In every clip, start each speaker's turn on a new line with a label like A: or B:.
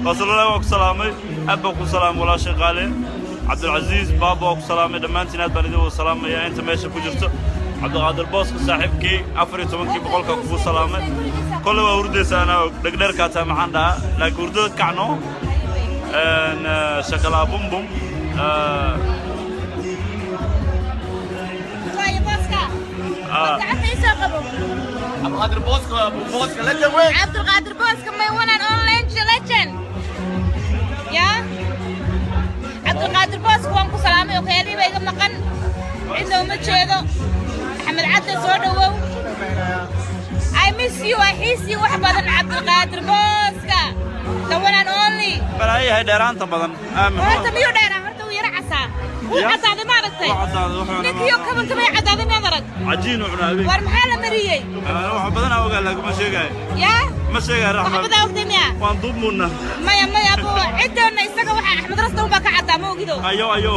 A: Fasalada waa ku salaamay, aad baan ku salaamay walaashay qaale. Cabdulcasiis baaba waa ku salaamay, dhammaantiin aad baan idin wada salaamayaa inta meesha ku jirto. Cabdiqaadir Booska saaxiibkii 14-kii boqolka kugu salaamay. Kolle waa hurdaysa, anaa og dhegdheerkaa taa, maxaan dhahaa, laakiin hurdada kacno shakalaa bumbum.
B: Waayo Booska. Gacanta ii soo qabo.
C: Cabdiqaadir Booska, Booska legend weyn.
B: Cabdulqaadir Booska, my one and only legend. Ya Cabdulqaadir Booska, waan ku salaamay oo khayaliiba iga maqan, cidna uma jeedo. Axmed Cadde, soo dhowow. I miss you, I miss you wax badan. Cabdulqaadir Booska, the one and only.
A: Balaayahay dheeraanta badan.
B: Horta miyuu dheeraa? Horta wuu yara casaa, wuu cadaaday, ma aragtay?
A: Wuu caddaaday, wuxuuna
B: Ninkiyo kabanka may caddaaday, miyaad arag?
A: Cajiin u cunaa habeenkii.
B: War maxaa la mariyey?
A: Wax badan aa ogaa, laakiin ma sheegaayo.
B: Yaa?
A: Ma sheegaayo.
B: Wax
A: Raxma.
B: Badaa ogtay miya?
A: Waan duubmuuna.
B: Maya, maya, abu ciddeenna isaga waxaa Axmed Rasta unbaa ka caddaa, ma ogido?
A: Ayo ayo.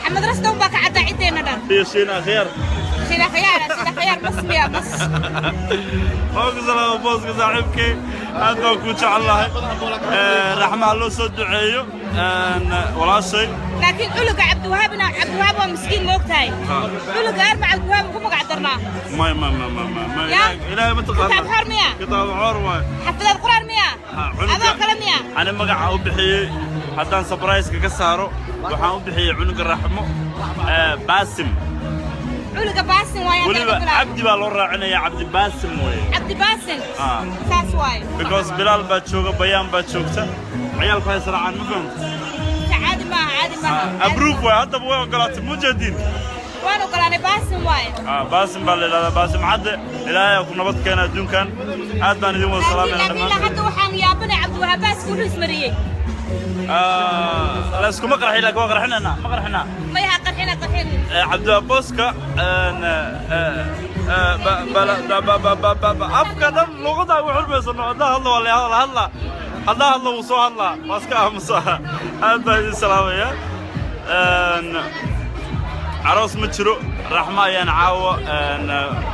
B: Axmed Rasta unbaa ka caddaa ciddeenna dhan.
A: Iyo Shiina Khiyaar.
B: Shida Khiyaara, Shida Khiyaar bas miya bas.
A: Waa ku salaama Booska saaxiibkay, aad baan kuu jecel lahay. Raxmaha loo soo duceeyo walaashay.
B: Laakiin culuga Cabdiwahaabna, Cabdiwahaab waa miskiin, ma ogtahay? Culuga arma Cabdiwahaab ku magac darnaa.
A: May may may may may may.
B: Ya?
A: Ilaahay ma taqaana.
B: Kitaab xoor miya?
A: Kitaab xoor waay.
B: Xafidaad Qur'aan miya? Adoo kale miya?
A: Ani magaca u bixiyey haddaan surprise-ka ka saaro, waxaan u bixiyey cunuga Raxmo Baasim.
B: Culuga Baasin waaye.
A: Weliba Cabdi baa loo raacinaya, Cabdi Baasim weeye.
B: Cabdi Baasin. Saas waaye.
A: Because Bilaal baa jooga, Bayaan baa joogta, ciyaalku hay israacaan, ma fahamta?
B: Caadi maaha, caadi maaha.
A: Approve waay, haddaba way ogolaatay, mujadiin.
B: Waan ogolaanay, Baasin waaye.
A: Baasim baa la yidhahdaa, Baasim Cadde. Ilaahay ha ku nabad keena adduunkan. Aad baan idin wada
B: laakiin
A: salaamayna
B: laakiin ilaa
A: dhammaan.
B: Hadda waxaan yaabanay Cabdiwahaab baaska wuxuu ismariyey.
A: Layskuma qarxi, laakiin waa qarxinaynaa, ma qarxinaa?
B: Maya, ha qarxina, qarxin.
A: Cabdiwahaab Booska afka dhan luqada ugu xurmaysano. Haddaan hadlo waa la hadla hadla, haddaan hadlo wuu soo hadlaa, waa iska aamusaa. Aad baan idin salaamaya. Aroos ma jiro, Raxmo ayaan caawa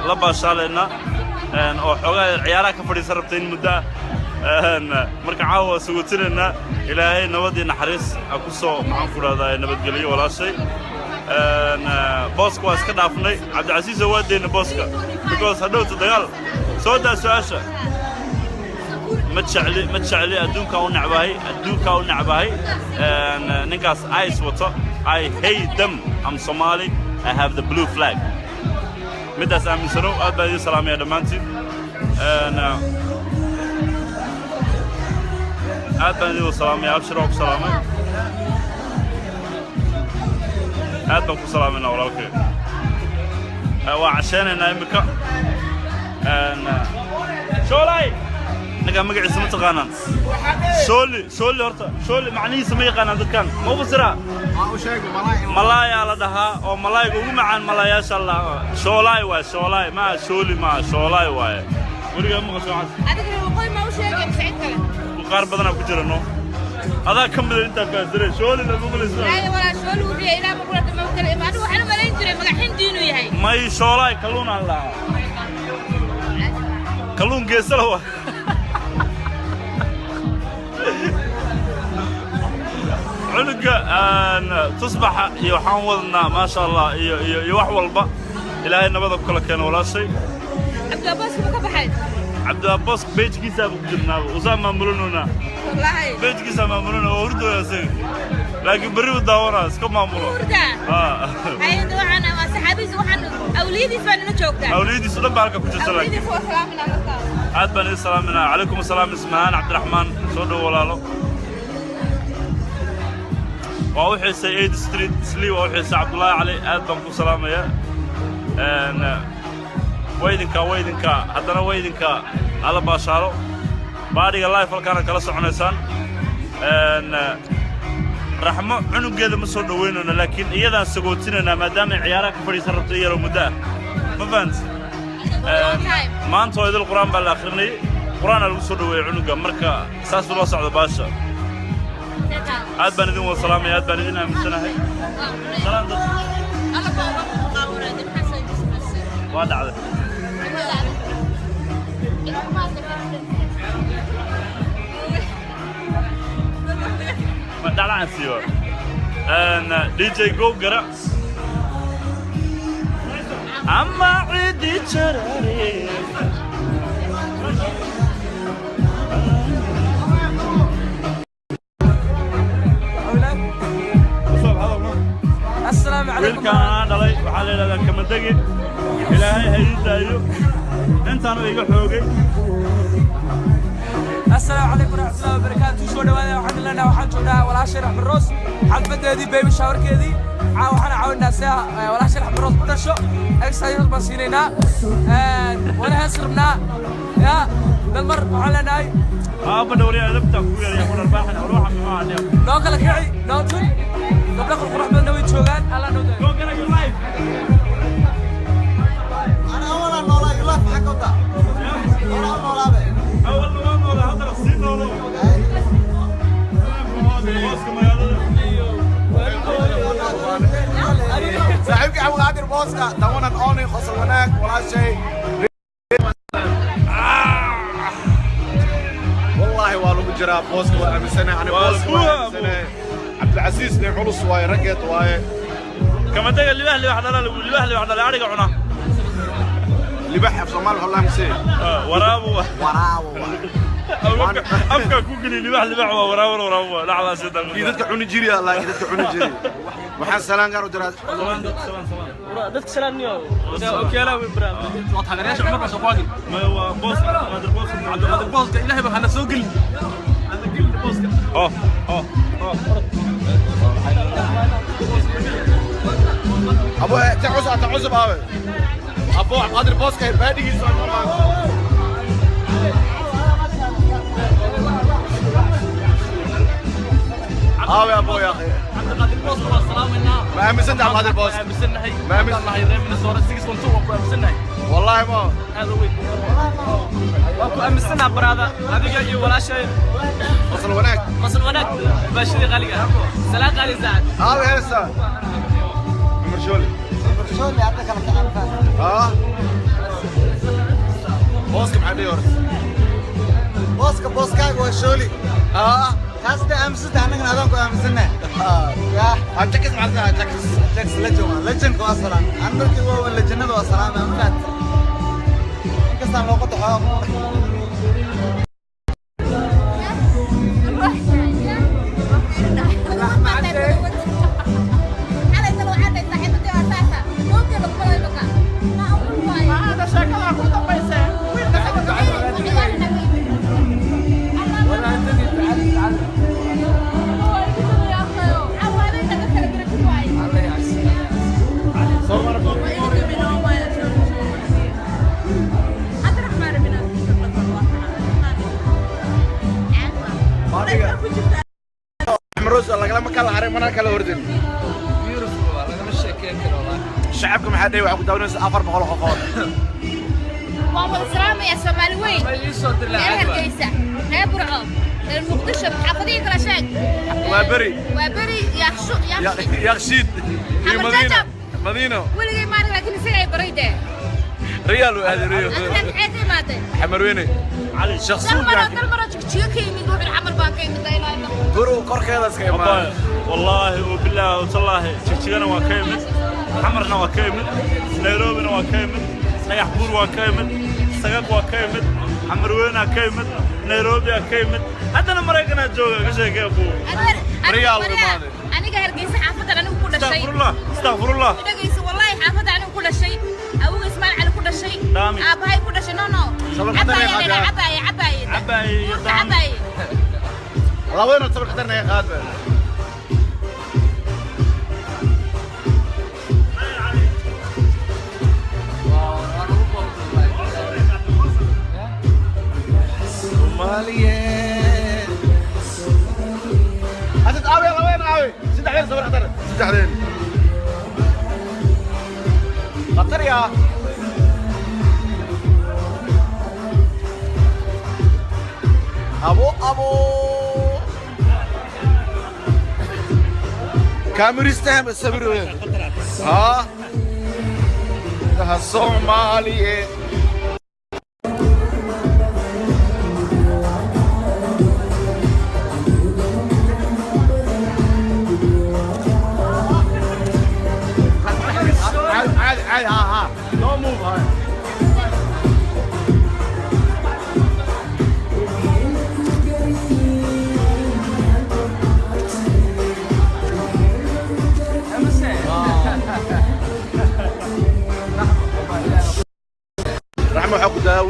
A: la baashaalaynaa oo xoogaa ciyaaraha ka fadhiisan rabta in muddo ah. Marka caawa waa sugutinaynaa. Ilaahay nabad iyo naxariis ha ku soo, maxaan ku dhahdaa, nabadgeliyo walaashay. Booska waa iska dhaafnay, Cabdicasiiso, waa deyna booska because hadhowta dagaal soo daa. Su-aasha ma jecli, ma jecli, adduunkaa u necbahay, adduunkaa u necbahay ninkaas ice wato. I hate them. I'm Somali, I have the blue flag, middaas aaminsanow. Aad baan idiin salaamaya dhammaantiin. Aad baan idin salaamaya. Abshir, waa ku salaamay, aad baan ku salaamayna walaalkay. Waa casheenaynaa iminka. Shoolay, ninkaa magaciisa ma taqaanaan? Shooli, shooli, horta shooli macnihiisa ma yaqaanaan dadkan, ma u fasiraa? Malaayaa la dhahaa oo malaayga ugu macaan malaayaasha la shoolaay waay, shoolaay maa shooli maa shoolaay waaye. Weligaa ma maqasho waxaas?
B: Adigna waqooyi ma u sheegay mise cid kale?
A: Qaar badanaa ku jira, no, adaa ka mida intaa fahansanay shooli lama malaysa.
B: Haya walaa, shooli wuxuu yahay ilaa ma kula dhama kala imaado. Waxaan u malayn jiray magac Hindi inuu yahay.
A: May, shoolaay kalluun aan lahaa, kalluun geesala waa. Cunuga tusbaxa iyo waxaan wadnaa, maasha Allah, iyo iyo iyo wax walba. Ilaahay nabada ku kala keeno walaashay.
B: Cabdiabooska ma ka baxay?
A: Cabdiaboos beejkiisaaba ku jirnaaba, usaa maamulinoonaa.
B: Wallaahi.
A: Beejkiisaa maamulina, waa hurdooya isaga, laakiin berri u daawanaa, iska maamulo.
B: Hurda. Hayada waxaan waa saxaabihiisa, waxaan awliyadiis baa nala joogtaa.
A: Awliyadiisu dhan baa halka ku jirta, laakiin
B: awliyadiis waa salaaminaa markaa.
A: Aad baan idin salaaminaa. Calaykum asalaam. Ismahaan Cabdiraxmaan, soo dhow walaalo. Waa u xiisay Aid Street Slee, waa u xiisay. Cabdullaahi Cali, aad baan ku salaamayaa. Waydinkaa, waydinkaa, haddana waydinkaa alla baashaalo. Baadhiga live halkaana kala soconaysaan. Raxmo cunugeeda ma soo dhoweynayno, laakiin iyadaan sagootinaynaa maadaama ay ciyaaraha ka fadhiisan rabto iyaroo muddo ah, ma fahanta? Maanta oo idil Qur-aan baa la akhrinayay, Qur-aanaa lagu soo dhoweeyey cunuga, marka saas ula socdo baasha. Aad baan idin wada salaamaya, aad baan idin aaminsanahay. Salaan dadka. Waa dhacday. Nacasiyo. DJ Go gara. Ama cidi jarare.
D: السلام عليكم.
A: Wiilkaan aan dhalay waxaa la yidhahdaa Kamadege. Ilaahay ha ii daayo. Intaanu iga xoogay.
D: السلام عليكم ورحمة الله وبركاته. soo dhawaada, waxaan leenahay waxaan joognaa walaashay Raxmed Roos xalfadeedii baby showerkeedii. Waxaan caawinaa si walaashay Raxmed Roos u dhasho. Exercise baan siinaynaa, wana hees rabnaa ya Dalmar. Waxaan leenahay
A: Aabba dhowriya adabta ku yaraya ku dharbaaxan ruuxa muxuu ahaa.
D: Noo kala kici, noo tun. Gabdho qurqurux badanna way joogaan. Allah noo daayo.
A: Go gara your life.
C: أنا أولا نولا يلا في حكوتا أنا نولا به.
A: Awal waa noola, haddana sii noolo. Booska magaalada.
C: Saaxiibkii Cabdiqaadir Booska, the one and only, qosol wanaag, walaashay. Wallaahi waa lagu jiraa booska, waa aaminsanahay ani.
A: Waa
C: booska waa
A: lagu
C: aaminsanahay. Cabdilcasiis nin culus waaye, raggeed waaye.
A: Kamadega libax libax dhala lagu libax libax dhala ariga cuna.
C: Libax af Soomaali waxaa lahaa mise
A: Waraabu.
C: Waraawo waaye.
A: Afka ku geli libax libax waa waraabo waraabo waa dhacdaa sida.
C: Kii dadka cuni jiri, Allah, kii dadka cuni jiri. Waxaan salaan gaar u diraa
D: Dadka salaamniyo okeelaa way baraa.
E: Waa taageerayaasha Cumar baa soo qaadi.
A: Ma waa booska Qaadir Booska.
E: Cabdiqaadir Booska, ilaahay baa hana soo gelin. Hana gelin booska.
A: Oh oh oh.
C: Abu ta cusub, ta cusub aabe. Abu Cabdiqaadir Booska baadhigiisa waa noo maanta. Aabe abu ya akhi.
E: Cabdiqaadir Booska waa salaamaynaa.
C: Ma aaminsantahay Cabdiqaadir Booska?
E: Aaminsannahay.
C: Ma aaminsan-
E: Nahay reer Minnesota 612 waan ku aaminsannahay.
C: Wallaahi ma
E: Aad u weyn. Waan ku aaminsannaha baraada adiga iyo walaashay.
C: Qosol wanaag.
E: Qosol wanaag baashidii qaaliga. Salaan qaali saacad.
C: Aabe heesa. Cumar Shooli.
F: Shooli hadda kala kacaan.
C: Ah. Booska maxaa dhihi horta?
F: Booska booskaaga waa Shooli.
C: Ah.
F: Kaas dee aaminsanta, annagana adaan ku aaminsannahay yaa.
C: Ah, Jakis maxaa tahay Jakis?
F: Jax legend waa legendka, waa salaam. Aan dadkii waa legendada waa salaam aan faat. Inkastaan looqada xoogaa.
C: Axmed Roos lagalama kala haray mana kala ordin.
D: Beautiful waa lagama sheekeyn karo wallaahi.
C: Shacabka maxaa dhihi? Waxaa ku daawanaysa 400 qofood.
B: Waan wada salaamaya Soomaali weyn.
D: Ma ii soo
B: Reer
D: dilaacay.
B: Hargeysa, reer Burco, reer Muqdisho, xaafadihii kala sheeg.
C: Waa beri.
B: Waa beri Yaaqshu Yaaqshi.
C: Yaaqshiid iyo
B: Xamar
C: Madiino.
B: Jajab.
C: Madiino.
B: Weligay maalin laakiin isaga ay baray dee.
C: Riyaal uu aaday Riyo.
B: Adiga maxay ka imaatay?
C: Xamarweyne.
A: Cali.
C: Shakhsuun.
B: Dal maro jigjiga ka yimid, wuxuu xamar baan ka yimid ilaa ilaa.
C: Guru korkeeda iska imaanay.
A: Wallaahi wabilaahi watallaahi, Jigjigana waa ka imid, Xamarna waa ka imid, Nairobina waa ka imid, Dhagax Buur waa ka imid, Sagag waa ka imid, Xamarweynaa ka imid, Nairobiyaa ka imid, haddana Maraykanaa jooga. Ka sheekee buu.
C: Riyaal u imaaday.
B: Aniga Hargeysa xaafadan anigu ku dhashay.
A: Astaqfirullah, astaqfirullah.
B: Dhagayso, wallaahi xaafadda anigu ku dhashay. Awowga Ismail Cali ku dhashay.
A: Daami.
B: Aabbahay ku dhashay. No no.
C: Sabir khatar
B: Cabaaye
C: ay
B: la
C: qaadaa.
B: cabaaye cabaaye.
A: Cabaaye iyo
B: Buurta
A: daami.
B: cabaaye.
C: Labadana sabir khatarna ay qaad ba. Soomaaliyeed. Asad aawe labadana aawe. Saddexdeen sabir khatar. Saddexdeen. Khatar yaa. Abo abo. Kaamiristaha sabir weyn. Ah. Soomaaliyeed.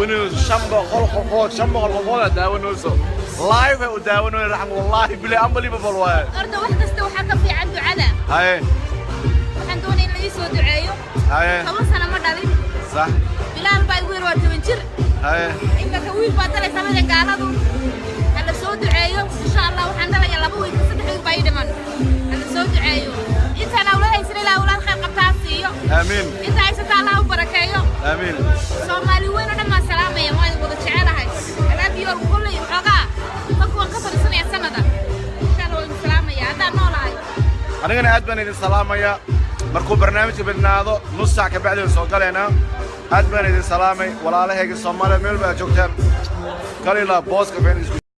C: daawanayso 500 qofood, 500 qofood aa daawanayso live ay u daawanayso Raxma. Wallahi bilaa, unbelievable waaye.
B: Horta wax kasta waxaa ka fiican ducada. Waxaan doonaya in la ii soo duceeyo. 10 sano ma dhalin. Bilaal baa igu yar, waa 10 jir. Imaka wiil baa dhalaysa mida gaaladu. Ha la soo duceeyo, insha Allah. Waxaan dhalayaa 2 wiil, 3 wiil baa ii dhiman. Ha la soo duceeyo. Intaan awlaad haysan, ilaa awlaad khayr qabtaa siiyo.
C: Aamiin.
B: Inta haysata Allah u barakeeyo.
C: Aamiin.
B: Soomaali weyn oo dhan baan salaamaya, waan idin wada jecelahay. Alaabiyool kulley waxoogaa marka waan ka fadhiisanaya sanada. Insha Allah waan idin salaamaya haddaan noolahay.
C: Anigana aad baan idin salaamaya. Markuu barnaamijka bidnaado nus saac ka bacdi soo galaynaa. Aad baan idin salaamay, walaalahayga Soomaaliya meel baa joogtaan. Kalila booska been isku.